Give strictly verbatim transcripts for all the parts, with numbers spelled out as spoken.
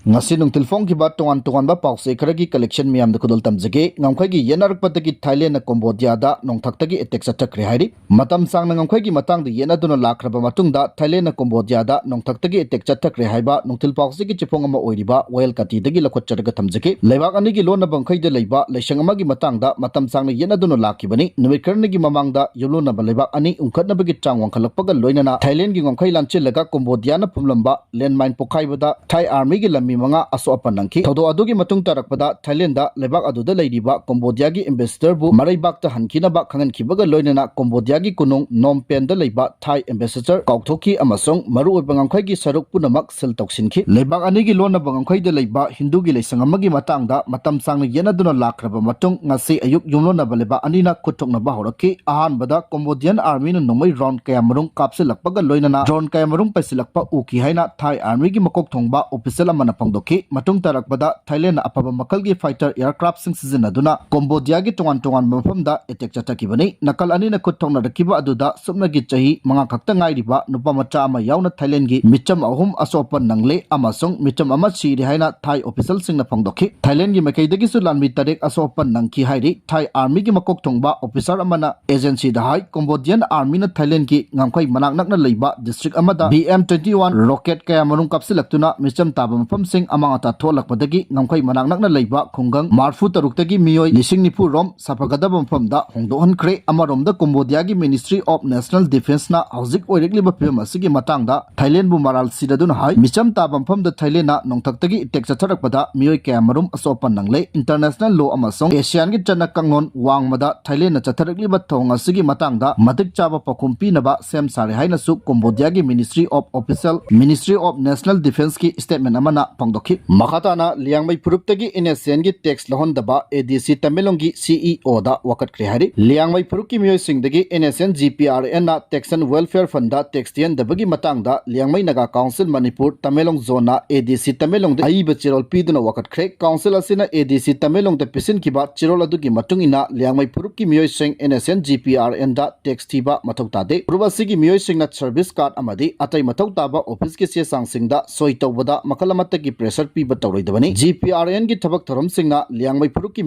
ꯉꯁꯤ ꯅꯨꯡꯊꯤꯜ ꯐꯣꯡꯈꯤꯕ ꯇꯣꯉꯥꯟ ꯇꯣꯉꯥꯟꯕ ꯄꯥꯎꯆꯦ ꯈꯔꯒꯤ collection ꯃꯌꯥꯝꯗ ꯈꯨꯗꯣꯜ ꯇꯝꯖꯒꯦ꯫ ꯉꯝꯈꯩꯒꯤ ꯌꯦꯠꯅꯔꯛꯄꯗꯒꯤ ꯊꯥꯏꯂꯦꯟꯗꯅ ꯀꯣꯝꯕꯣꯗꯤꯌꯥꯗ ꯅꯣꯡꯊꯛꯇꯒꯤ attack ꯆꯠꯊꯈ꯭ꯔꯦ ꯍꯥꯏꯔꯤ꯫ ꯃꯇꯝ ꯁꯥꯡꯅ ꯉꯝꯈꯩꯒꯤ ꯃꯇꯥꯡꯗ ꯌꯦꯠꯅꯗꯨꯅ ꯂꯥꯛꯈ꯭ꯔꯕ ꯃꯇꯨꯡꯗ ꯊꯥꯏꯂꯦꯟꯗꯅ ꯀꯣꯝꯕꯣꯗꯤꯌꯥꯗ ꯅꯣꯡꯊꯛꯇꯒꯤ attack ꯆꯠꯊꯈ꯭ꯔꯦ ꯍꯥꯏꯕ ꯅꯨꯡꯊꯤꯜ ꯄꯥꯎꯆꯦꯒꯤ ꯆꯤꯐꯣꯡ ꯑꯃ ꯑꯣꯏꯔꯤꯕ ꯋꯥꯌꯦꯜ ꯀꯥꯇꯤꯗꯒꯤ ꯂꯧꯈꯠꯆꯔꯒ ꯊꯝꯖꯒꯦ꯫ ꯂꯩꯕꯥꯛ ꯑꯅꯤꯒꯤ ꯂꯣꯟꯅꯕ ꯉꯝꯈꯩꯗ ꯂꯩꯕ ꯂꯩꯁꯪ ꯑꯃꯒꯤ ꯃꯇꯥꯡꯗ ꯃꯇꯝ ꯁꯥꯡꯅ ꯌꯦꯠꯅꯗꯨꯅ ꯂꯥꯛꯈꯤꯕꯅꯤ꯫ ꯅꯨꯃꯤꯠ ꯈꯔꯅꯤꯒꯤ ꯃꯃꯥꯡꯗ ꯌꯨꯝꯂꯣꯟꯅꯕ ꯂꯩꯕꯥꯛ ꯑꯅꯤ ꯎꯪꯈꯠꯅꯕꯒꯤ ꯆꯥꯡ ꯋꯥꯡꯈꯠꯂꯛꯄꯒ ꯂꯣꯏꯅꯅ ꯊꯥꯏꯂꯦꯟꯗꯒꯤ ꯉꯝꯈꯩ ꯂꯥꯟꯁꯤꯜꯂꯒ ꯀꯣꯝꯕꯣꯗꯤꯌꯥꯅ ꯐꯨꯝꯂꯝꯕ landmine ꯄꯣꯈꯥꯏꯕꯗ ꯊꯥꯏ armyꯒꯤ ꯂꯥꯟꯃꯤ ꯃꯉꯥ ꯑꯁꯣꯛ ꯑꯄꯟ ꯅꯪꯈꯤ꯫ ꯊꯧꯗꯣꯛ ꯑꯗꯨꯒꯤ ꯃꯇꯨꯡ ꯇꯥꯔꯛꯄꯗ ꯊꯥꯏꯂꯦꯟꯗꯗ ꯂꯩꯕꯥꯛ ꯑꯗꯨꯗ ꯂꯩꯔꯤꯕ ꯀꯣꯝꯕꯣꯗꯤꯌꯥꯒꯤ ambassadorꯕꯨ ꯃꯔꯩꯕꯥꯛꯇ ꯍꯟꯈꯤꯅꯕ ꯈꯪꯍꯟꯈꯤꯕꯒ ꯂꯣꯏꯅꯅ ꯀꯣꯝꯕꯣꯗꯤꯌꯥꯒꯤ ꯀꯣꯅꯨꯡ ꯅꯣꯝ ꯄꯦꯟꯗ ꯂꯩꯕ ꯊꯥꯏ ambassador ꯀꯥꯎꯊꯣꯛꯈꯤ ꯑꯃꯁꯨꯡ ꯃꯔꯨꯑꯣꯏꯕ ꯉꯝꯈꯩꯒꯤ ꯁꯔꯨꯛ ꯄꯨꯝꯅꯃꯛ seal ꯇꯧꯁꯤꯟꯈꯤ꯫ ꯂꯩꯕꯥꯛ ꯑꯅꯤꯒꯤ ꯂꯣꯟꯅꯕ ꯉꯝꯈꯩꯗ ꯂꯩꯕ ꯍꯤꯟꯗꯨꯒꯤ ꯂꯥꯏꯁꯪ ꯑꯃꯒꯤ ꯃꯇꯥꯡꯗ ꯃꯇꯝ ꯁꯥꯡꯅ ꯌꯦꯠꯅꯗꯨꯅ ꯂꯥꯛꯈ꯭ꯔꯕ ꯃꯇꯨꯡ ꯉꯁꯤ ꯑꯌꯨꯛ ꯌꯨꯝꯂꯣꯟꯅꯕ ꯂꯩꯕꯥꯛ ꯑꯅꯤꯅ ꯈꯨꯠ ꯊꯣꯛꯅꯕ ꯍꯧꯔꯛꯈꯤ꯫ ꯑꯍꯥꯟꯕꯗ ꯀꯣꯝꯕꯣꯗꯤꯌꯥꯟ armyꯅ ꯅꯣꯡꯃꯩ round ꯀꯌꯥ ꯃꯔꯨꯝ ꯀꯥꯞꯁꯤꯜꯂꯛꯄꯒ ꯂꯣꯏꯅꯅ drone ꯀꯌꯥ ꯃꯔꯨꯝ ꯄꯩꯁꯤꯜꯂꯛꯄ ꯎꯈꯤ ꯍꯥꯏꯅ ꯊꯥꯏ armyꯒꯤ ꯃꯀꯣꯛ ꯊꯣꯡꯕ official ꯑꯃꯅ ꯐꯣꯡꯗꯣꯛꯈꯤ꯫ ꯃꯇꯨꯡ ꯇꯥꯔꯛꯄꯗ ꯊꯥꯏꯂꯦꯟꯗꯅ ꯑꯐꯕ ꯃꯈꯜꯒꯤ fighter aircraftꯁꯤꯡ ꯁꯤꯖꯤꯟꯅꯗꯨꯅ ꯀꯣꯝꯕꯣꯗꯤꯌꯥꯒꯤ ꯇꯣꯉꯥꯟ ꯇꯣꯉꯥꯟꯕ ꯃꯐꯝꯗ attack ꯆꯠꯊꯈꯤꯕꯅꯤ꯫ ꯅꯥꯀꯜ ꯑꯅꯤꯅ ꯈꯨꯠ ꯊꯣꯛꯅꯔꯛꯈꯤꯕ ꯑꯗꯨꯗ ꯁꯨꯞꯅꯒꯤ ꯆꯍꯤ ꯃꯉꯥ ꯈꯛꯇ ꯉꯥꯏꯔꯤꯕ ꯅꯨꯄꯥ ꯃꯆꯥ ꯑꯃ ꯌꯥꯎꯅ ꯊꯥꯏꯂꯦꯟꯗꯒꯤ ꯃꯤꯆꯝ ꯑꯍꯨꯝ ꯑꯁꯣꯛ ꯑꯄꯟ ꯅꯪꯂꯦ ꯑꯃꯁꯨꯡ ꯃꯤꯆꯝ ꯑꯃ ꯁꯤꯔꯦ ꯍꯥꯏꯅ ꯊꯥꯏ officialꯁꯤꯡꯅ ꯐꯣꯡꯗꯣꯛꯈꯤ꯫ ꯊꯥꯏꯂꯦꯟꯗꯒꯤ ꯃꯥꯏꯀꯩꯗꯒꯤꯁꯨ ꯂꯥꯟꯃꯤ ꯇꯔꯦꯠ ꯑꯁꯣꯛ ꯑꯄꯟ ꯅꯪꯈꯤ ꯍꯥꯏꯔꯤ꯫ ꯊꯥꯏ armyꯒꯤ ꯃꯀꯣꯛ ꯊꯣꯡꯕ officer ꯑꯃꯅ agencyꯗ ꯍꯥꯏ, ꯀꯣꯝꯕꯣꯗꯤꯌꯥꯟ armyꯅ ꯊꯥꯏꯂꯦꯟꯗꯒꯤ ꯉꯝꯈꯩ ꯃꯅꯥꯛ ꯅꯛꯅ ꯂꯩꯕ district ꯑꯃꯗ B M twenty one rocket ꯀꯌꯥ ꯃꯔꯨꯝ ꯀꯥꯞꯁꯤꯜꯂꯛꯇꯨꯅ ꯃꯤꯆꯝ ꯇꯥꯕ ꯃꯐꯝꯁꯤꯡ ꯑꯃꯥꯡ ꯑꯇꯥ ꯊꯣꯛꯍꯜꯂꯛꯄꯗꯒꯤ ꯉꯝꯈꯩ ꯃꯅꯥꯛ ꯅꯛꯅ ꯂꯩꯕ ꯈꯨꯡꯒꯪ ꯃꯔꯤꯐꯨ ꯇꯔꯨꯛꯇꯒꯤ ꯃꯤꯑꯣꯏ ꯂꯤꯁꯤꯡ ꯅꯤꯐꯨ ꯔꯣꯝ ꯁꯥꯐꯒꯗꯕ ꯃꯐꯝꯗ ꯍꯣꯡꯗꯣꯛꯍꯟꯈ꯭ꯔꯦ꯫ ꯑꯃꯔꯣꯝꯗ ꯀꯣꯝꯕꯣꯗꯤꯌꯥꯒꯤ Ministry of National Defenceꯅ ꯍꯧꯖꯤꯛ ꯑꯣꯏꯔꯛꯂꯤꯕ ꯐꯤꯕꯝ ꯑꯁꯤꯒꯤ ꯃꯇꯥꯡꯗ ꯊꯥꯏꯂꯦꯟꯗꯕꯨ ꯃꯔꯥꯜ ꯁꯤꯔꯗꯨꯅ ꯍꯥꯏ, ꯃꯤꯆꯝ ꯇꯥꯕ ꯃꯐꯝꯗ ꯊꯥꯏꯂꯦꯟꯗꯅ ꯅꯣꯡꯊꯛꯇꯒꯤ attack ꯆꯠꯊꯔꯛꯄꯗ ꯃꯤꯑꯣꯏ ꯀꯌꯥ ꯃꯔꯨꯝ ꯑꯁꯣꯛ ꯑꯄꯟ ꯅꯪꯂꯦ꯫ International law ꯑꯃꯁꯨꯡ ASEANꯒꯤ ꯆꯠꯅ ꯀꯥꯡꯂꯣꯟ ꯋꯥꯡꯃꯗ ꯊꯥꯏꯂꯦꯟꯗꯅ ꯆꯠꯊꯔꯛꯂꯤꯕ ꯊꯧꯑꯣꯡ ꯑꯁꯤꯒꯤ ꯃꯇꯥꯡꯗ ꯃꯇꯤꯛ ꯆꯥꯕ ꯄꯥꯎꯈꯨꯝ ꯄꯤꯅꯕ ꯁꯦꯝ ꯁꯥꯔꯦ ꯍꯥꯏꯅꯁꯨ ꯀꯣꯝꯕꯣꯗꯤꯌꯥꯒꯤ Ministry of Official, Ministry of National Defenceꯀꯤ statement ꯑꯃꯅ ꯐꯣꯡꯗꯣꯛꯈꯤ꯫ ꯃꯈꯥ ꯇꯥꯅ ꯂꯤꯌꯥꯡꯃꯩ ꯐꯨꯔꯨꯞꯇꯒꯤ NSCNꯒꯤ tax ꯂꯧꯍꯟꯗꯕ ADC ꯇꯃꯦꯡꯂꯣꯡꯒꯤ CEOꯗ ꯋꯥꯀꯠꯈ꯭ꯔꯦ ꯍꯥꯏꯔꯤ꯫ ꯂꯤꯌꯥꯡꯃꯩ ꯐꯨꯔꯨꯞꯀꯤ ꯃꯤꯑꯣꯏꯁꯤꯡꯗꯒꯤ NSCN GPRNꯅ taxation welfare fundꯗ tax ꯊꯤꯍꯟꯗꯕꯒꯤ ꯃꯇꯥꯡꯗ Liangmai Naga Council Manipur Tamenglong zoneꯅ ADC ꯇꯃꯦꯡꯂꯣꯡꯗ ꯑꯏꯕ ꯆꯦꯔꯣꯜ ꯄꯤꯗꯨꯅ ꯋꯥꯀꯠꯈ꯭ꯔꯦ꯫ Council ꯑꯁꯤꯅ ADC ꯇꯃꯦꯡꯂꯣꯡꯗ ꯄꯤꯁꯤꯟꯈꯤꯕ ꯆꯦꯔꯣꯜ ꯑꯗꯨꯒꯤ ꯃꯇꯨꯡ ꯏꯟꯅ ꯂꯤꯌꯥꯡꯃꯩ ꯐꯨꯔꯨꯞꯀꯤ ꯃꯤꯑꯣꯏꯁꯤꯡ NSCN GPRNꯗ tax ꯊꯤꯕ ꯃꯊꯧ ꯇꯥꯗꯦ꯫ ꯐꯨꯔꯨꯞ ꯑꯁꯤꯒꯤ ꯃꯤꯑꯣꯏꯁꯤꯡꯅ service card ꯑꯃꯗꯤ ꯑꯇꯩ ꯃꯊꯧ ꯇꯥꯕ officeꯀꯤ ꯆꯦ ꯆꯥꯡꯁꯤꯡꯗ ꯁꯣꯏ ꯇꯧꯕꯗ ꯃꯈꯜ ꯑꯃꯠꯇꯒꯤ ꯀꯤ pressure ꯄꯤꯕ ꯇꯧꯔꯣꯏꯗꯕꯅꯤ꯫ ꯖꯤ ꯄꯤ ꯑꯥꯔ ꯑꯦꯟꯒꯤ ꯊꯕꯛ ꯊꯧꯔꯝꯁꯤꯡꯅ ꯂꯤꯌꯥꯡꯃꯩ ꯐꯨꯔꯨꯞꯀꯤ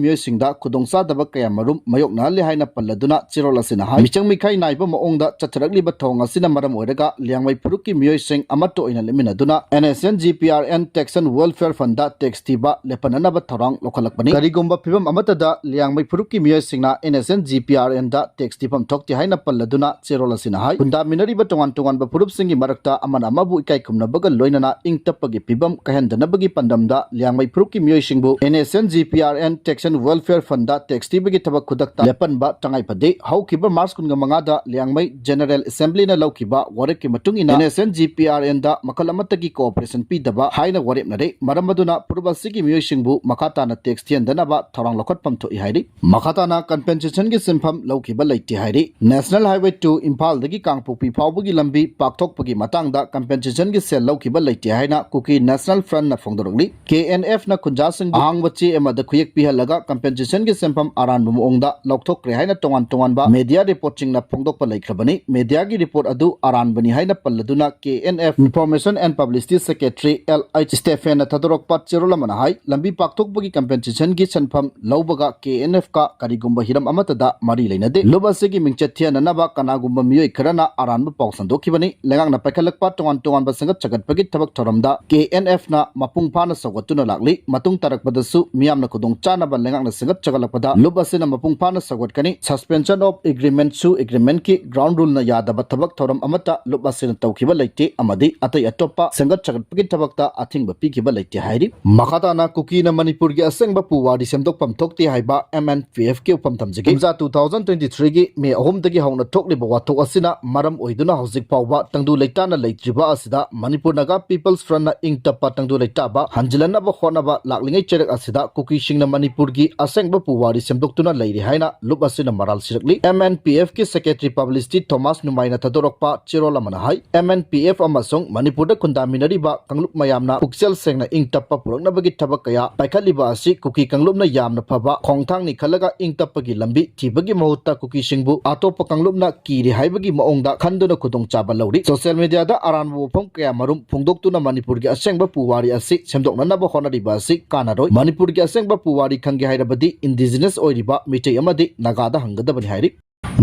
ꯃꯤꯑꯣꯏꯁꯤꯡꯗ ꯈꯨꯗꯣꯡꯆꯥꯗꯕ ꯀꯌꯥꯃꯔꯨꯝ ꯃꯥꯌꯣꯛꯅꯍꯜꯂꯦ ꯍꯥꯏꯅ ꯄꯜꯂꯗꯨꯅ ꯆꯦꯔꯣꯜ ꯑꯁꯤꯅ ꯍꯥꯏ, ꯃꯤꯆꯪ ꯃꯤꯈꯥꯏ ꯅꯥꯏꯕ ꯃꯑꯣꯡꯗ ꯆꯠꯊꯔꯛꯂꯤꯕ ꯊꯧꯑꯣꯡ ꯑꯁꯤꯅ ꯃꯔꯝ ꯑꯣꯏꯔꯒ ꯂꯤꯌꯥꯡꯃꯩ ꯐꯨꯔꯨꯞꯀꯤ ꯃꯤꯑꯣꯏꯁꯤꯡ ꯑꯃꯠꯇ ꯑꯣꯏꯅ ꯂꯦꯞꯃꯤꯟꯅꯗꯨꯅ N S N G P R N Taxation Welfare Fundꯗ tax ꯊꯤꯕ ꯂꯦꯞꯍꯟꯅꯅꯕ ꯊꯧꯔꯥꯡ ꯂꯧꯈꯠꯂꯛꯄꯅꯤ꯫ ꯀꯔꯤꯒꯨꯝꯕ ꯐꯤꯕꯝ ꯑꯃꯠꯇꯗ ꯂꯤꯌꯥꯡꯃꯩ ꯐꯨꯔꯨꯞꯀꯤ ꯃꯤꯑꯣꯏꯁꯤꯡꯅ N S N G P R ꯑꯦꯟꯗ tax ꯊꯤꯐꯝ ꯊꯣꯛꯇꯦ ꯍꯥꯏꯅ ꯄꯜꯂꯗꯨꯅ ꯆꯦꯔꯣꯜ ꯑꯁꯤꯅ ꯍꯥꯏ, ꯈꯨꯟꯗꯥꯃꯤꯟꯅꯔꯤꯕ ꯇꯣꯉꯥꯟ ꯇꯣꯉꯥꯟꯕ ꯐꯨꯔꯨꯞꯁꯤꯡꯒꯤ ꯃꯔꯛꯇ ꯑꯃꯅ ꯑꯃꯕꯨ ꯏꯀꯥꯏ ꯈꯨꯝꯅꯕꯒ ꯂꯣꯏꯅꯅ ꯏꯪ ꯇꯞꯄꯒꯤ ꯐꯤꯕꯝ ꯀꯥꯏꯍꯟꯗꯅꯕꯒꯤ ꯄꯥꯟꯗꯝꯗ ꯂꯤꯌꯥꯡꯃꯩ ꯐꯨꯔꯨꯞꯀꯤ ꯃꯤꯑꯣꯏꯁꯤꯡꯕꯨ N S N G P R N Taxation Welfare Fundꯗ tax ꯊꯤꯕꯒꯤ ꯊꯕꯛ ꯈꯨꯗꯛꯇ ꯂꯦꯞꯍꯟꯕ ꯇꯉꯥꯏ ꯐꯗꯦ꯫ ꯍꯧꯈꯤꯕ ꯃꯥꯔꯆ ꯀꯨꯟꯃꯉꯥꯗ ꯂꯤꯌꯥꯡꯃꯩ General Assemblyꯅ ꯂꯧꯈꯤꯕ ꯋꯥꯔꯦꯞꯀꯤ ꯃꯇꯨꯡ ꯏꯟꯅ N S N G P R ꯑꯦꯟꯗ ꯃꯈꯜ ꯑꯃꯠꯇꯒꯤ cooperation ꯄꯤꯗꯕ ꯍꯥꯏꯅ ꯋꯥꯔꯦꯞꯅꯔꯦ꯫ ꯃꯔꯝ ꯑꯗꯨꯅ ꯐꯨꯔꯨꯞ ꯑꯁꯤꯒꯤ ꯃꯤꯑꯣꯏꯁꯤꯡꯕꯨ ꯃꯈꯥ ꯇꯥꯅ tax ꯊꯤꯍꯟꯗꯅꯕ ꯊꯧꯔꯥꯡ ꯂꯧꯈꯠꯐꯝ ꯊꯣꯛꯏ ꯍꯥꯏꯔꯤ꯫ ꯃꯈꯥ ꯇꯥꯅ compensationꯒꯤ ꯁꯤꯟꯐꯝ ꯂꯧꯈꯤꯕ ꯂꯩꯇꯦ ꯍꯥꯏꯔꯤ꯫ National Highway two ꯏꯝꯐꯥꯜꯗꯒꯤ ꯀꯥꯡꯄꯣꯛꯄꯤ ꯐꯥꯎꯕꯒꯤ ꯂꯝꯕꯤ ꯄꯥꯛꯊꯣꯛꯄꯒꯤ ꯃꯇꯥꯡꯗ compensationꯒꯤ ꯁꯦꯜ ꯂꯧꯈꯤꯕ ꯂꯩꯇꯦ ꯍꯥꯏꯅ Kuki National Frontꯅ ꯐꯣꯡꯗꯣꯔꯛꯂꯤ꯫ ꯀꯦ ꯑꯦꯟ ꯑꯦꯐꯅ ꯈꯨꯟꯖꯥꯁꯤꯡꯕꯨ ꯑꯍꯥꯡꯕ ꯆꯦ ꯑꯃꯗ ꯈꯨꯌꯦꯛ ꯄꯤꯍꯜꯂꯒ compensationꯒꯤ ꯁꯦꯟꯐꯝ ꯑꯔꯥꯟꯕ ꯃꯑꯣꯡꯗ ꯂꯧꯊꯣꯛꯈ꯭ꯔꯦ ꯍꯥꯏꯅ ꯇꯣꯉꯥꯟ ꯇꯣꯉꯥꯟꯕ media reportꯁꯤꯡꯅ ꯐꯣꯡꯗꯣꯛꯄ ꯂꯩꯈ꯭ꯔꯕꯅꯤ꯫ Mediaꯒꯤ report ꯑꯗꯨ ꯑꯔꯥꯟꯕꯅꯤ ꯍꯥꯏꯅ ꯄꯜꯂꯗꯨꯅ K N F Information and Publicity Secretary L H ꯁ꯭ꯇꯦꯐꯦꯟꯅ ꯊꯥꯗꯣꯔꯛꯄ ꯆꯦꯔꯣꯜ ꯑꯃꯅ ꯍꯥꯏ, ꯂꯝꯕꯤ ꯄꯥꯛꯊꯣꯛꯄꯒꯤ compensationꯒꯤ ꯁꯦꯟꯐꯝ ꯂꯧꯕꯒ ꯀꯦ ꯑꯦꯟ ꯑꯦꯐꯀ ꯀꯔꯤꯒꯨꯝꯕ ꯍꯤꯔꯝ ꯑꯃꯠꯇꯗ ꯃꯔꯤ ꯂꯩꯅꯗꯦ꯫ ꯂꯨꯞ ꯑꯁꯤꯒꯤ ꯃꯤꯡꯆꯠ ꯊꯤꯍꯟꯅꯅꯕ ꯀꯅꯥꯒꯨꯝꯕ ꯃꯤꯑꯣꯏ ꯈꯔꯅ ꯑꯔꯥꯟꯕ ꯄꯥꯎ ꯁꯟꯗꯣꯛꯈꯤꯕꯅꯤ꯫ ꯂꯩꯉꯥꯛꯅ ꯄꯥꯏꯈꯠꯂꯛꯄ ꯇꯣꯉꯥꯟ ꯇꯣꯉꯥꯟꯕ ꯁꯦꯝꯒꯠ ꯁꯥꯒꯠꯄꯒꯤ ꯊꯕꯛ ꯊꯧꯔꯝꯗ ꯀꯦ ꯑꯦꯟ ꯑꯦꯐꯅ ꯃꯄꯨꯡ ꯐꯥꯅ ꯁꯧꯒꯠꯇꯨꯅ ꯂꯥꯛꯂꯤ꯫ ꯃꯇꯨꯡ ꯇꯥꯔꯛꯄꯗꯁꯨ ꯃꯤꯌꯥꯝꯅ ꯈꯨꯗꯣꯡ ꯆꯥꯅꯕ ꯂꯩꯉꯥꯛꯅ ꯁꯦꯝꯒꯠ ꯁꯥꯒꯠꯂꯛꯄꯗ ꯂꯨꯞ ꯑꯁꯤꯅ ꯃꯄꯨꯡ ꯐꯥꯅ ꯁꯧꯒꯠꯀꯅꯤ꯫ Suspension of Agreementꯁꯨ agreementꯀꯤ ground ruleꯅ ꯌꯥꯗꯕ ꯊꯕꯛ ꯊꯧꯔꯝ ꯑꯃꯠꯇ ꯂꯨꯞ ꯑꯁꯤꯅ ꯇꯧꯈꯤꯕ ꯂꯩꯇꯦ ꯑꯃꯗꯤ ꯑꯇꯩ ꯑꯇꯣꯞꯄ ꯁꯦꯝꯒꯠ ꯁꯥꯒꯠꯄꯒꯤ ꯊꯕꯛꯇ ꯑꯊꯤꯡꯕ ꯄꯤꯈꯤꯕ ꯂꯩꯇꯦ ꯍꯥꯏꯔꯤ꯫ ꯃꯈꯥ ꯇꯥꯅ ꯀꯨꯀꯤꯅ ꯃꯅꯤꯄꯨꯔꯒꯤ ꯑꯁꯦꯡꯕ ꯄꯨꯋꯥꯔꯤ ꯁꯦꯝꯗꯣꯛꯐꯝ ꯊꯣꯛꯇꯦ ꯍꯥꯏꯕ ꯑꯦꯝ ꯑꯦꯟ ꯄꯤ ꯑꯦꯐꯀꯤ ꯋꯥꯐꯝ ꯊꯝꯖꯒꯦ꯫ ꯀꯨꯝꯖꯥ two thousand twenty threeꯒꯤ ꯃꯦ ꯑꯍꯨꯝꯗꯒꯤ ꯍꯧꯅ ꯊꯣꯛꯂꯤꯕ ꯋꯥꯊꯣꯛ ꯑꯁꯤꯅ ꯃꯔꯝ ꯑꯣꯏꯗꯨꯅ ꯍꯧꯖꯤꯛ ꯐꯥꯎꯕ ꯇꯪꯗꯨ ꯂꯩꯇꯥꯅ ꯂꯩꯇ꯭ꯔꯤꯕ ꯑꯁꯤꯗ ꯃꯅꯤꯄꯨꯔ ꯅꯥꯒꯥ People's Frontꯅ ꯏꯪ ꯇꯞꯄ ꯇꯪꯗꯨ ꯂꯩꯇꯥꯕ ꯍꯟꯖꯤꯜꯍꯟꯅꯕ ꯍꯣꯠꯅꯕ ꯂꯥꯛꯂꯤꯉꯩ ꯆꯩꯔꯛ ꯑꯁꯤꯗ ꯀꯨꯀꯤꯁꯤꯡꯅ ꯃꯅꯤꯄꯨꯔꯒꯤ ꯑꯁꯦꯡꯕ ꯄꯨꯋꯥꯔꯤ ꯁꯦꯝꯗꯣꯛꯇꯨꯅ ꯂꯩꯔꯤ ꯍꯥꯏꯅ ꯂꯨꯞ ꯑꯁꯤꯅ ꯃꯔꯥꯜ ꯁꯤꯔꯛꯂꯤ꯫ ꯑꯦꯝ ꯑꯦꯟ ꯄꯤ ꯑꯦꯐꯀꯤ Secretary Publicity ꯊꯣꯃꯥꯁ ꯅꯨꯃꯥꯏꯅ ꯊꯥꯗꯣꯔꯛꯄ ꯆꯦꯔꯣꯜ ꯑꯃꯅ ꯍꯥꯏ, ꯑꯦꯝ ꯑꯦꯟ ꯄꯤ ꯑꯦꯐ ꯑꯃꯁꯨꯡ ꯃꯅꯤꯄꯨꯔꯗ ꯈꯨꯟꯗꯥꯃꯤꯟꯅꯔꯤꯕ ꯀꯥꯡꯂꯨꯞ ꯃꯌꯥꯝꯅ ꯄꯨꯛꯆꯦꯜ ꯁꯦꯡꯅ ꯏꯪ ꯇꯞꯄ ꯄꯨꯔꯛꯅꯕꯒꯤ ꯊꯕꯛ ꯀꯌꯥ ꯄꯥꯏꯈꯠꯂꯤꯕ ꯑꯁꯤ ꯀꯨꯀꯤ ꯀꯥꯡꯂꯨꯞꯅ ꯌꯥꯝꯅ ꯐꯕ ꯈꯣꯡꯊꯥꯡꯅꯤ ꯈꯜꯂꯒ ꯏꯪ ꯇꯞꯄꯒꯤ ꯂꯝꯕꯤ ꯊꯤꯕꯒꯤ ꯃꯍꯨꯠꯇ ꯀꯨꯀꯤꯁꯤꯡꯕꯨ ꯑꯇꯣꯞꯄ ꯀꯥꯡꯂꯨꯞꯅ ꯀꯤꯔꯤ ꯍꯥꯏꯕꯒꯤ ꯃꯑꯣꯡꯗ ꯈꯟꯗꯨꯅ ꯈꯨꯗꯣꯡꯆꯥꯕ ꯂꯧꯔꯤ꯫ Social mediaꯗ ꯑꯔꯥꯟꯕ ꯋꯥꯐꯝ ꯀꯌꯥ ꯃꯔꯨꯝ ꯐꯣꯡꯗꯣꯛꯇꯨꯅ ꯃꯅꯤꯄꯨꯔꯒꯤ ꯑꯁꯦꯡꯕ ꯄꯨꯋꯥꯔꯤ ꯑꯁꯤ ꯁꯦꯝꯗꯣꯛꯅꯅꯕ ꯍꯣꯠꯅꯔꯤꯕ ꯑꯁꯤ ꯀꯥꯟꯅꯔꯣꯏ꯫ ꯃꯅꯤꯄꯨꯔꯒꯤ ꯑꯁꯦꯡꯕ ꯄꯨꯋꯥꯔꯤ ꯈꯪꯒꯦ ꯍꯥꯏꯔꯕꯗꯤ indigenous ꯑꯣꯏꯔꯤꯕ ꯃꯤꯇꯩ ꯑꯃꯗꯤ ꯅꯥꯒꯥꯗ ꯍꯪꯒꯗꯕꯅꯤ ꯍꯥꯏꯔꯤ꯫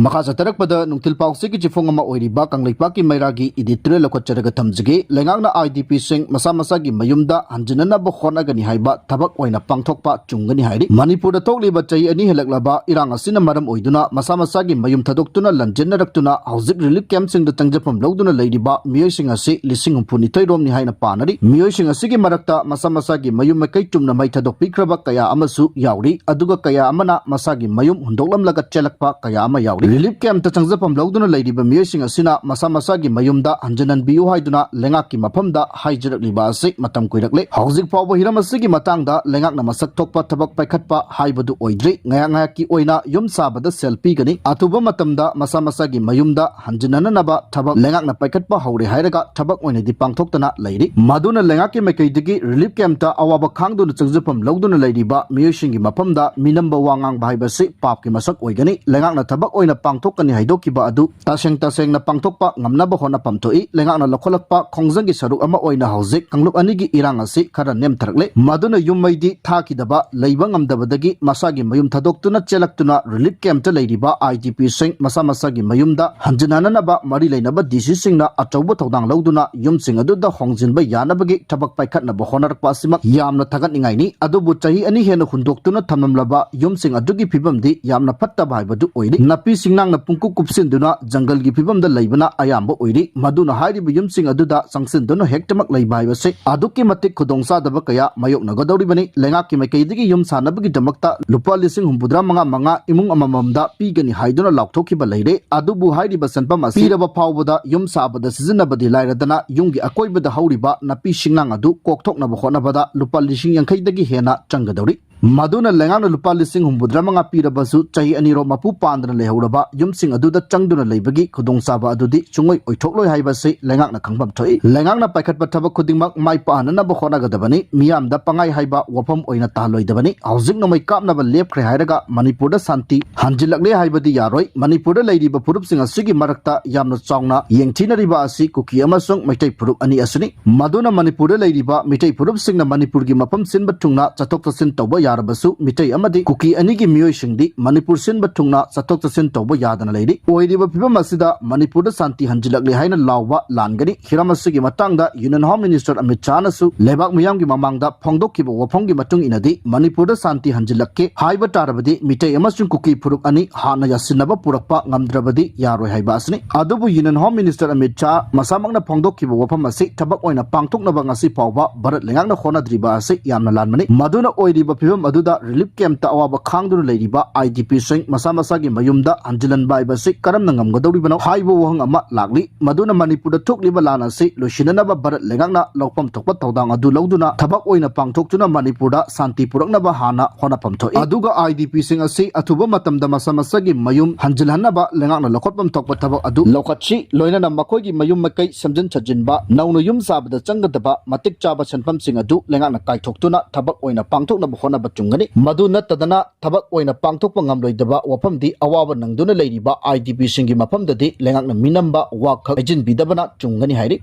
ꯃꯈꯥ ꯆꯠꯊꯔꯛꯄꯗ ꯅꯨꯡꯊꯤꯜ ꯄꯥꯎꯆꯦꯒꯤ ꯆꯤꯐꯣꯡ ꯑꯃ ꯑꯣꯏꯔꯤꯕ ꯀꯪꯂꯩꯄꯥꯛꯀꯤ ꯃꯩꯔꯥꯒꯤ editorial ꯂꯧꯈꯠꯆꯔꯒ ꯊꯝꯖꯒꯦ꯫ ꯂꯩꯉꯥꯛꯅ IDPꯁꯤꯡ ꯃꯁꯥ ꯃꯁꯥꯒꯤ ꯃꯌꯨꯝꯗ ꯍꯟꯖꯤꯟꯅꯅꯕ ꯍꯣꯠꯅꯒꯅꯤ ꯍꯥꯏꯕ ꯊꯕꯛ ꯑꯣꯏꯅ ꯄꯥꯡꯊꯣꯛꯄ ꯆꯨꯝꯒꯅꯤ ꯍꯥꯏꯔꯤ꯫ ꯃꯅꯤꯄꯨꯔꯗ ꯊꯣꯛꯂꯤꯕ ꯆꯍꯤ ꯑꯅꯤ ꯍꯦꯜꯂꯛꯂꯕ ꯏꯔꯥꯡ ꯑꯁꯤꯅ ꯃꯔꯝ ꯑꯣꯏꯗꯨꯅ ꯃꯁꯥ ꯃꯁꯥꯒꯤ ꯃꯌꯨꯝ ꯊꯥꯗꯣꯛꯇꯨꯅ ꯂꯥꯟꯖꯦꯟꯅꯔꯛꯇꯨꯅ ꯍꯧꯖꯤꯛ relief campꯁꯤꯡꯗ ꯆꯪꯖꯐꯝ ꯂꯧꯗꯨꯅ ꯂꯩꯔꯤꯕ ꯃꯤꯑꯣꯏꯁꯤꯡ ꯑꯁꯤ ꯂꯤꯁꯤꯡ ꯍꯨꯝꯐꯨ ꯅꯤꯊꯣꯏ ꯔꯣꯝꯅꯤ ꯍꯥꯏꯅ ꯄꯥꯅꯔꯤ꯫ ꯃꯤꯑꯣꯏꯁꯤꯡ ꯑꯁꯤꯒꯤ ꯃꯔꯛꯇ ꯃꯁꯥ ꯃꯁꯥꯒꯤ ꯃꯌꯨꯝ ꯃꯥꯏꯀꯩ ꯆꯨꯝꯅ ꯃꯩ ꯊꯥꯗꯣꯛꯄꯤꯈ꯭ꯔꯕ ꯀꯌꯥ ꯑꯃꯁꯨ ꯌꯥꯎꯔꯤ, ꯑꯗꯨꯒ ꯀꯌꯥ ꯑꯃꯅ ꯃꯁꯥꯒꯤ ꯃꯌꯨꯝ ꯍꯨꯟꯗꯣꯛꯂꯝꯂꯒ ꯆꯦꯜꯂꯛꯄ ꯀꯌꯥ ꯑꯃ ꯌꯥꯎꯔꯤ꯫ Relief campꯇ ꯆꯪꯖꯐꯝ ꯂꯧꯗꯨꯅ ꯂꯩꯔꯤꯕ ꯃꯤꯑꯣꯏꯁꯤꯡ ꯑꯁꯤꯅ ꯃꯁꯥ ꯃꯁꯥꯒꯤ ꯃꯌꯨꯝꯗ ꯍꯟꯖꯤꯟꯍꯟꯕꯤꯌꯨ ꯍꯥꯏꯗꯨꯅ ꯂꯩꯉꯥꯛꯀꯤ ꯃꯐꯝꯗ ꯍꯥꯏꯖꯔꯛꯂꯤꯕ ꯑꯁꯤ ꯃꯇꯝ ꯀꯨꯏꯔꯛꯂꯦ꯫ ꯍꯧꯖꯤꯛ ꯐꯥꯎꯕ ꯍꯤꯔꯝ ꯑꯁꯤꯒꯤ ꯃꯇꯥꯡꯗ ꯂꯩꯉꯥꯛꯅ ꯃꯁꯛ ꯊꯣꯛꯄ ꯊꯕꯛ ꯄꯥꯏꯈꯠꯄ ꯍꯥꯏꯕꯗꯨ ꯑꯣꯏꯗ꯭ꯔꯤ꯫ ꯉꯥꯏꯍꯥꯛ ꯉꯥꯏꯍꯥꯛꯀꯤ ꯑꯣꯏꯅ ꯌꯨꯝ ꯁꯥꯕꯗ ꯁꯦꯜ ꯄꯤꯒꯅꯤ, ꯑꯊꯨꯕ ꯃꯇꯝꯗ ꯃꯁꯥ ꯃꯁꯥꯒꯤ ꯃꯌꯨꯝꯗ ꯍꯟꯖꯤꯟꯅꯅꯕ ꯊꯕꯛ ꯂꯩꯉꯥꯛꯅ ꯄꯥꯏꯈꯠꯄ ꯍꯧꯔꯦ ꯍꯥꯏꯔꯒ ꯊꯕꯛ ꯑꯣꯏꯅꯗꯤ ꯄꯥꯡꯊꯣꯛꯇꯅ ꯂꯩꯔꯤ꯫ ꯃꯗꯨꯅ ꯂꯩꯉꯥꯛꯀꯤ ꯃꯥꯏꯀꯩꯗꯒꯤ relief campꯇ ꯑꯋꯥꯕ ꯈꯥꯡꯗꯨꯅ ꯆꯪꯖꯐꯝ ꯂꯧꯗꯨꯅ ꯂꯩꯔꯤꯕ ꯃꯤꯑꯣꯏꯁꯤꯡꯒꯤ ꯃꯐꯝꯗ ꯃꯤꯅꯝꯕ ꯋꯥ ꯉꯥꯡꯕ ꯍꯥꯏꯕꯁꯤ ꯄꯥꯞꯀꯤ ꯃꯁꯛ ꯑꯣꯏꯒꯅꯤ꯫ ꯂꯩꯉꯥꯛꯅ ꯊꯕꯛ ꯑꯣꯏꯅ ꯄꯥꯡꯊꯣꯛꯀꯅꯤ ꯍꯥꯏꯗꯣꯛꯈꯤꯕ ꯑꯗꯨ ꯇꯁꯦꯡ ꯇꯁꯦꯡꯅ ꯄꯥꯡꯊꯣꯛꯄ ꯉꯝꯅꯕ ꯍꯣꯠꯅꯐꯝ ꯊꯣꯛꯏ꯫ ꯂꯩꯉꯥꯛꯅ ꯂꯧꯈꯠꯂꯛꯄ ꯈꯣꯡꯖꯪꯒꯤ ꯁꯔꯨꯛ ꯑꯃ ꯑꯣꯏꯅ ꯍꯧꯖꯤꯛ ꯀꯥꯡꯂꯨꯞ ꯑꯅꯤꯒꯤ ꯏꯔꯥꯡ ꯑꯁꯤ ꯈꯔ ꯅꯦꯝꯊꯔꯛꯂꯦ꯫ ꯃꯗꯨꯅ ꯌꯨꯝ ꯃꯩꯗꯤ ꯊꯥꯈꯤꯗꯕ, ꯂꯩꯕ ꯉꯝꯗꯕꯗꯒꯤ ꯃꯁꯥꯒꯤ ꯃꯌꯨꯝ ꯊꯥꯗꯣꯛꯇꯨꯅ ꯆꯦꯜꯂꯛꯇꯨꯅ relief campꯇ ꯂꯩꯔꯤꯕ IDPꯁꯤꯡ ꯃꯁꯥ ꯃꯁꯥꯒꯤ ꯃꯌꯨꯝꯗ ꯍꯟꯖꯤꯟꯅꯅꯕ ꯃꯔꯤ ꯂꯩꯅꯕ DCꯁꯤꯡꯅ ꯑꯆꯧꯕ ꯊꯧꯗꯥꯡ ꯂꯧꯗꯨꯅ ꯌꯨꯝꯁꯤꯡ ꯑꯗꯨꯗ ꯍꯣꯡꯖꯤꯟꯕ ꯌꯥꯅꯕꯒꯤ ꯊꯕꯛ ꯄꯥꯏꯈꯠꯅꯕ ꯍꯣꯠꯅꯔꯛꯄ ꯑꯁꯤꯃꯛ ꯌꯥꯝꯅ ꯊꯥꯒꯠꯅꯤꯡꯉꯥꯏꯅꯤ꯫ ꯑꯗꯨꯕꯨ ꯆꯍꯤ ꯑꯅꯤ ꯍꯦꯟꯅ ꯍꯨꯟꯗꯣꯛꯇꯨꯅ ꯊꯝꯂꯝꯂꯕ ꯌꯨꯝꯁꯤꯡ ꯑꯗꯨꯒꯤ ꯐꯤꯕꯝꯗꯤ ꯌꯥꯝꯅ ꯐꯠꯇꯕ ꯍꯥꯏꯕꯗꯨ ꯑꯣꯏꯔꯤ꯫ ꯅꯥꯄꯤ ꯁꯤꯡꯅꯥꯡꯅ ꯄꯨꯡꯀꯨꯞ ꯀꯨꯞꯁꯤꯟꯗꯨꯅ ꯖꯪꯒꯜꯒꯤ ꯐꯤꯕꯝꯗ ꯂꯩꯕꯅ ꯑꯌꯥꯝꯕ ꯑꯣꯏꯔꯤ꯫ ꯃꯗꯨꯅ ꯍꯥꯏꯔꯤꯕ ꯌꯨꯝꯁꯤꯡ ꯑꯗꯨꯗ ꯆꯪꯁꯤꯟꯗꯨꯅ ꯍꯦꯛꯇꯃꯛ ꯂꯩꯕ ꯍꯥꯏꯕꯁꯤ ꯑꯗꯨꯛꯀꯤ ꯃꯇꯤꯛ ꯈꯨꯗꯣꯡꯆꯥꯗꯕ ꯀꯌꯥ ꯃꯥꯌꯣꯛꯅꯒꯗꯧꯔꯤꯕꯅꯤ꯫ ꯂꯩꯉꯥꯛꯀꯤ ꯃꯥꯏꯀꯩꯗꯒꯤ ꯌꯨꯝ ꯁꯥꯅꯕꯒꯤꯗꯃꯛꯇ ꯂꯨꯄꯥ ꯂꯤꯁꯤꯡ ꯍꯨꯝꯐꯨꯇꯔꯥ ꯃꯉꯥ ꯃꯉꯥ ꯏꯃꯨꯡ ꯑꯃꯃꯝꯗ ꯄꯤꯒꯅꯤ ꯍꯥꯏꯗꯨꯅ ꯂꯥꯎꯊꯣꯛꯈꯤꯕ ꯂꯩꯔꯦ꯫ ꯑꯗꯨꯕꯨ ꯍꯥꯏꯔꯤꯕ ꯁꯦꯟꯐꯝ ꯑꯁꯤ ꯄꯤꯔꯕ ꯐꯥꯎꯕꯗ ꯌꯨꯝ ꯁꯥꯕꯗ ꯁꯤꯖꯤꯟꯅꯕꯗꯤ ꯂꯥꯏꯔꯗꯅ ꯌꯨꯝꯒꯤ ꯑꯀꯣꯏꯕꯗ ꯍꯧꯔꯤꯕ ꯅꯥꯄꯤ ꯁꯤꯡꯅꯥꯡ ꯑꯗꯨ ꯀꯣꯛꯊꯣꯛꯅꯕ ꯍꯣꯠꯅꯕꯗ ꯂꯨꯄꯥ ꯂꯤꯁꯤꯡ ꯌꯥꯡꯈꯩꯗꯒꯤ ꯍꯦꯟꯅ ꯆꯪꯒꯗꯧꯔꯤ꯫ ꯃꯗꯨꯅ ꯂꯩꯉꯥꯛꯅ ꯂꯨꯄꯥ ꯂꯤꯁꯤꯡ ꯍꯨꯝꯐꯨꯇꯔꯥ ꯃꯉꯥ ꯄꯤꯔꯕꯁꯨ ꯆꯍꯤ ꯑꯅꯤꯔꯣꯝ ꯃꯄꯨ ꯄꯥꯟꯗꯅ ꯂꯩꯍꯧꯔꯕ ꯌꯨꯝꯁꯤꯡ ꯑꯗꯨꯗ ꯆꯪꯗꯨꯅ ꯂꯩꯕꯒꯤ ꯈꯨꯗꯣꯡꯆꯥꯕ ꯑꯗꯨꯗꯤ ꯁꯨꯡꯑꯣꯏ ꯑꯣꯏꯊꯣꯛꯂꯣꯏ ꯍꯥꯏꯕꯁꯤ ꯂꯩꯉꯥꯛꯅ ꯈꯪꯐꯝ ꯊꯣꯛꯏ꯫ ꯂꯩꯉꯥꯛꯅ ꯄꯥꯏꯈꯠꯄ ꯊꯕꯛ ꯈꯨꯗꯤꯡꯃꯛ ꯃꯥꯏ ꯄꯥꯛꯍꯟꯅꯅꯕ ꯍꯣꯠꯅꯒꯗꯕꯅꯤ꯫ ꯃꯤꯌꯥꯝꯗ ꯄꯪꯍꯥꯏ ꯍꯥꯏꯕ ꯋꯥꯐꯝ ꯑꯣꯏꯅ ꯇꯥꯍꯜꯂꯣꯏꯗꯕꯅꯤ꯫ ꯍꯧꯖꯤꯛ ꯅꯣꯡꯃꯩ ꯀꯥꯞꯅꯕ ꯂꯦꯞꯈ꯭ꯔꯦ ꯍꯥꯏꯔꯒ ꯃꯅꯤꯄꯨꯔꯗ ꯁꯥꯟꯇꯤ ꯍꯟꯖꯤꯜꯂꯛꯂꯦ ꯍꯥꯏꯕꯗꯤ ꯌꯥꯔꯣꯏ꯫ ꯃꯅꯤꯄꯨꯔꯗ ꯂꯩꯔꯤꯕ ꯐꯨꯔꯨꯞꯁꯤꯡ ꯑꯁꯤꯒꯤ ꯃꯔꯛꯇ ꯌꯥꯝꯅ ꯆꯥꯎꯅ ꯌꯦꯡꯊꯤꯅꯔꯤꯕ ꯑꯁꯤ ꯀꯨꯀꯤ ꯑꯃꯁꯨꯡ ꯃꯩꯇꯩ ꯐꯨꯔꯨꯞ ꯑꯅꯤ ꯑꯁꯤꯅꯤ꯫ ꯃꯗꯨꯅ ꯃꯅꯤꯄꯨꯔꯗ ꯂꯩꯔꯤꯕ ꯃꯤꯇꯩ ꯐꯨꯔꯨꯞꯁꯤꯡꯅ ꯃꯅꯤꯄꯨꯔꯒꯤ ꯃꯐꯝ ꯁꯤꯟꯕ ꯊꯨꯡꯅ ꯆꯠꯊꯣꯛ ꯆꯠꯁꯤꯟ ꯇꯧꯕ ꯌꯥꯔꯕꯁꯨ, ꯃꯤꯇꯩ ꯑꯃꯗꯤ ꯀꯨꯀꯤ ꯑꯅꯤꯒꯤ ꯃꯤꯑꯣꯏꯁꯤꯡꯗꯤ ꯃꯅꯤꯄꯨꯔ ꯁꯤꯟꯕ ꯊꯨꯡꯅ ꯆꯠꯊꯣꯛ ꯆꯠꯁꯤꯟ ꯇꯧꯕ ꯌꯥꯗꯅ ꯂꯩꯔꯤ꯫ ꯑꯣꯏꯔꯤꯕ ꯐꯤꯕꯝ ꯑꯁꯤꯗ ꯃꯅꯤꯄꯨꯔꯗ ꯁꯥꯟꯇꯤ ꯍꯟꯖꯤꯜꯂꯛꯂꯦ ꯍꯥꯏꯅ ꯂꯥꯎꯕ ꯂꯥꯟꯒꯅꯤ꯫ ꯍꯤꯔꯝ ꯑꯁꯤꯒꯤ ꯃꯇꯥꯡꯗ Union Home Minister ꯑꯃꯤꯠ ꯁꯥꯍꯅꯁꯨ ꯂꯩꯕꯥꯛ ꯃꯤꯌꯥꯝꯒꯤ ꯃꯃꯥꯡꯗ ꯐꯣꯡꯗꯣꯛꯈꯤꯕ ꯋꯥꯐꯝꯒꯤ ꯃꯇꯨꯡ ꯏꯟꯅꯗꯤ, ꯃꯅꯤꯄꯨꯔꯗ ꯁꯥꯟꯇꯤ ꯍꯟꯖꯤꯜꯂꯛꯀꯦ ꯍꯥꯏꯕ ꯇꯥꯔꯕꯗꯤ, ꯃꯤꯇꯩ ꯑꯃꯁꯨꯡ ꯀꯨꯀꯤ ꯐꯨꯔꯨꯞ ꯑꯅꯤ ꯍꯥꯟꯅ ꯌꯥꯁꯤꯟꯅꯕ ꯄꯨꯔꯛꯄ ꯉꯝꯗ꯭ꯔꯕꯗꯤ ꯌꯥꯔꯣꯏ ꯍꯥꯏꯕ ꯑꯁꯤꯅꯤ꯫ ꯑꯗꯨꯕꯨ Union Home Minister Amit Shah ꯃꯁꯥꯃꯛꯅ ꯐꯣꯡꯗꯣꯛꯈꯤꯕ ꯋꯥꯐꯝ ꯑꯁꯤ ꯊꯕꯛ ꯑꯣꯏꯅ ꯄꯥꯡꯊꯣꯛꯅꯕ ꯉꯁꯤ ꯐꯥꯎꯕ ꯚꯥꯔꯠ ꯂꯩꯉꯥꯛꯅ ꯍꯣꯠꯅꯗ꯭ꯔꯤꯕ ꯑꯁꯤ ꯌꯥꯝꯅ ꯂꯥꯟꯕꯅꯤ꯫ ꯃꯗꯨꯅ ꯑꯣꯏꯔꯤꯕ ꯐꯤꯕꯝ ꯑꯗꯨꯗ relief camp ꯇ ꯑꯋꯥꯕ ꯈꯥꯡꯗꯨꯅ ꯂꯩꯔꯤꯕ I D P ꯁꯤꯡ ꯃꯁꯥ ꯃꯁꯥꯒꯤ ꯃꯌꯨꯝꯗ ꯍꯟꯖꯤꯜꯍꯟꯕ ꯍꯥꯏꯕꯁꯤ ꯀꯔꯝꯅ ꯉꯝꯒꯗꯧꯔꯤꯕꯅꯣ ꯍꯥꯏꯕ ꯋꯥꯍꯪ ꯑꯃ ꯂꯥꯛꯂꯤ꯫ ꯃꯗꯨꯅ ꯃꯅꯤꯄꯨꯔꯗ ꯊꯣꯛꯂꯤꯕ ꯂꯥꯟ ꯑꯁꯤ ꯂꯣꯏꯁꯤꯟꯅꯅꯕ ꯚꯥꯔꯠ ꯂꯩꯉꯥꯛꯅ ꯂꯧꯐꯝ ꯊꯣꯛꯄ ꯊꯧꯗꯥꯡ ꯑꯗꯨ ꯂꯧꯗꯨꯅ ꯊꯕꯛ ꯑꯣꯏꯅ ꯄꯥꯡꯊꯣꯛꯇꯨꯅ ꯃꯅꯤꯄꯨꯔꯗ ꯁꯥꯟꯇꯤ ꯄꯨꯔꯛꯅꯕ ꯍꯥꯟꯅ ꯍꯣꯠꯅꯐꯝ ꯊꯣꯛꯏ꯫ ꯑꯗꯨꯒ I D P ꯁꯤꯡ ꯑꯁꯤ ꯑꯊꯨꯕ ꯃꯇꯝꯗ ꯃꯁꯥ ꯃꯁꯥꯒꯤ ꯃꯌꯨꯝ ꯍꯟꯖꯤꯜꯍꯟꯅꯕ ꯂꯩꯉꯥꯛꯅ ꯂꯧꯈꯠꯐꯝ ꯊꯣꯛꯄ ꯊꯕꯛ ꯑꯗꯨ ꯂꯧꯈꯠꯁꯤ꯫ ꯂꯣꯏꯅꯅ ꯃꯈꯣꯏꯒꯤ ꯃꯌꯨꯝ ꯃꯀꯩ ꯁꯦꯝꯖꯤꯟ ꯁꯥꯖꯤꯟꯕ, ꯅꯧꯅ ꯌꯨꯝ ꯁꯥꯕꯗ ꯆꯪꯒꯗꯕ ꯃꯇꯤꯛ ꯆꯥꯕ ꯁꯦꯟꯐꯝꯁꯤꯡ ꯑꯗꯨ ꯂꯩꯉꯥꯛꯅ ꯀꯥꯏꯊꯣꯛꯇꯨꯅ ꯊꯕꯛ ꯑꯣꯏꯅ ꯄꯥꯡꯊꯣꯛꯅꯕ ꯍꯣꯠꯅꯕ ꯆꯨꯝꯒꯅꯤ꯫ ꯃꯗꯨ ꯅꯠꯇꯗꯅ ꯊꯕꯛ ꯑꯣꯏꯅ ꯄꯥꯡꯊꯣꯛꯄ ꯉꯝꯂꯣꯏꯗꯕ ꯋꯥꯐꯝꯗꯤ ꯑꯋꯥꯕ ꯅꯪꯗꯨꯅ ꯂꯩꯔꯤꯕ I D P ꯁꯤꯡꯒꯤ ꯃꯐꯝꯗꯗꯤ ꯂꯩꯉꯥꯛꯅ ꯃꯤꯅꯝꯕ ꯋꯥꯈꯛ ꯍꯩꯖꯤꯟꯕꯤꯗꯕꯅ ꯆꯨꯝꯒꯅꯤ ꯍꯥꯏꯔꯤ꯫